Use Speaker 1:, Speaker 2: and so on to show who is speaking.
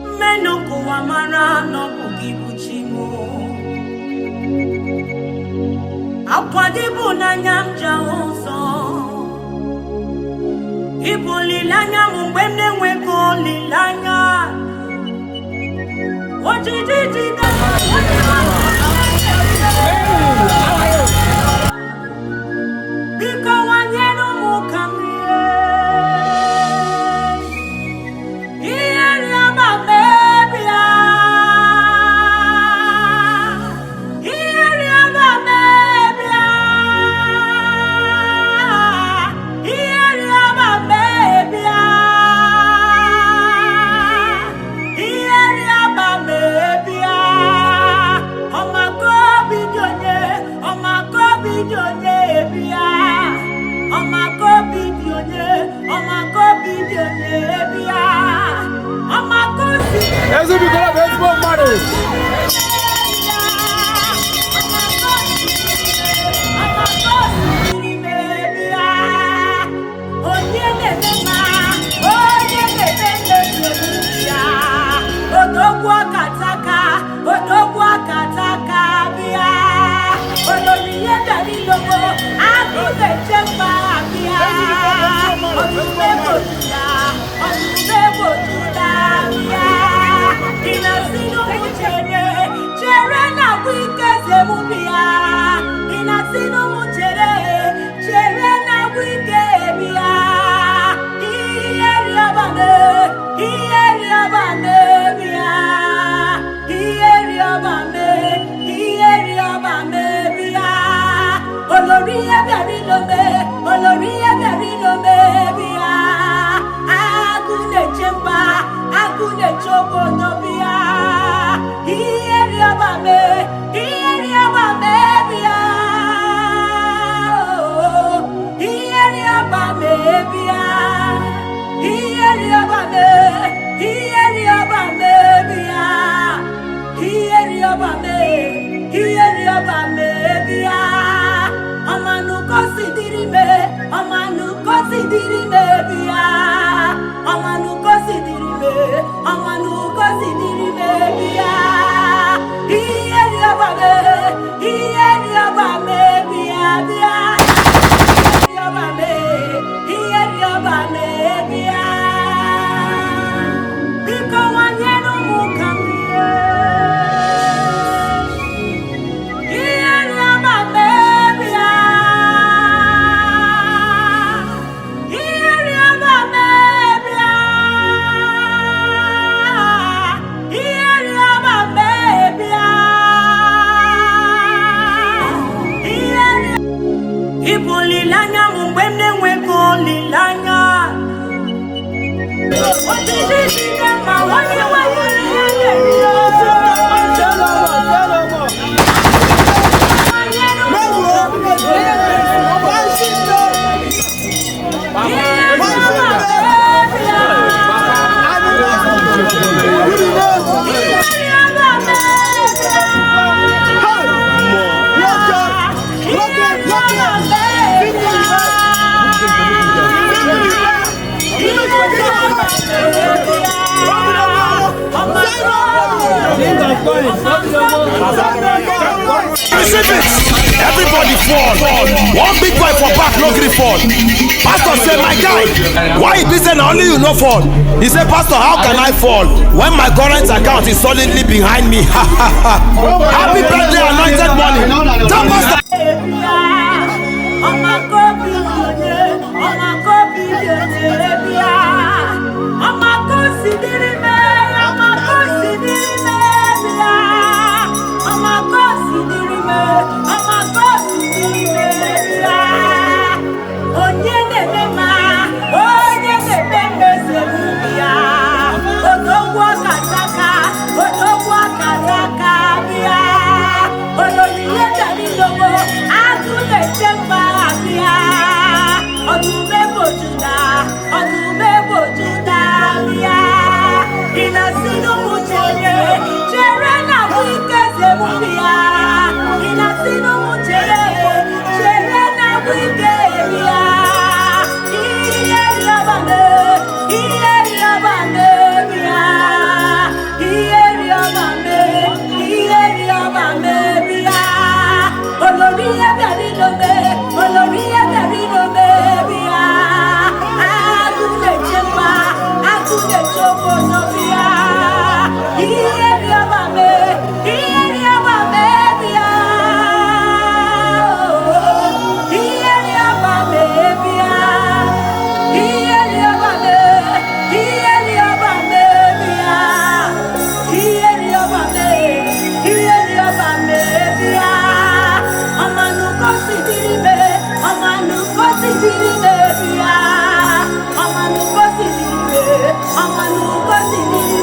Speaker 1: Mmenukụwa mara n'ọbụ gị bụ chi m. Akwa gị bụ n'anya m ji ahụ ụzọ. Ịbụ olileanya m mgbe m na-enweghị olileanya. Ojiji jide biko nwanyere m ka m rie. Ihe rịọma mebia. Ihe rịọma mebia. Ihe rịọma mebia. Ihe rịọma mebia. Ọmako bi dị onye, ọmako bi dị onye bịa. Ọmako bi dị onye, ọmako bi dị onye bịa. Ọmako si
Speaker 2: Ezubigoro bụ ezigbo mmadụ.
Speaker 1: Onye na-eme mma, onye na-eme mmebi ya. Odogwu akataka, odogwu akataka bịa. Olórí ihe bịara ilogo, agụ na-eche mba bịa. Ọdụm egbochila, ọdụm egbochila bịa. Ị na-asị n'ụmụ chere, chere na agwụ ike zemu bịa. Ị na-asị n'ụmụ chere, chere na agwụ ike bịa. Ihe rịọba me, ihe rịọba me bịa. Ihe rịọba me, ihe rịọba me bịa. Olórí ihe bịara ilome, olórí ihe bịara ilome bịa. Agụ na-eche mba, agụ na-eche obodo bịa. Ihe rịọba me, ihe rịọba me bịa. Ihe rịọba me bịa. Ihe rịọba me, ihe rịọba me bịa. Ihe rịọba me, ihe rịọba me bịa. Ọmanụ si dịrị me, ọmanụ si dịrị me bịa. Ọmanụ si dịrị me, ọmanụ si dịrị me bịa. Ihe rịọba me, ihe rịọba me bịa bịa. Rịọba me, ihe rịọba me bịa. Biko nwanyere ụmụ ka m rie. Ihe rịọba me bịa. Ihe rịọba me bịa. Ihe rịọba me bịa. Ihe Ịbụ olileanya m mgbe m na-enweghị olileanya. Ojiji jide ma onye nwanyere ya ga-eri. Ihe rịọba me bịa. Ihe rịọba me bịa. Ihe rịọba me bịa. Ihe rịọba me bịa.
Speaker 3: Receive it. Everybody fall. One big boy for back no gree fall. Pastor say, my guy, why e be say na only you no fall? He say, pastor, how can I fall when my current account is solidly behind me? Happy birthday, anointed money. Tell pastor.
Speaker 1: Ọmako bi onye, ọmako bi onye bịa. Ọmako si dịrị me, ọmako si dịrị me bịa. Ọmako si dịrị me, ọmako si dịrị me bịa. Onye na-eme dịrị mebia, ọmanụ kosi dịrị me, ọmanụ kosi dịrị.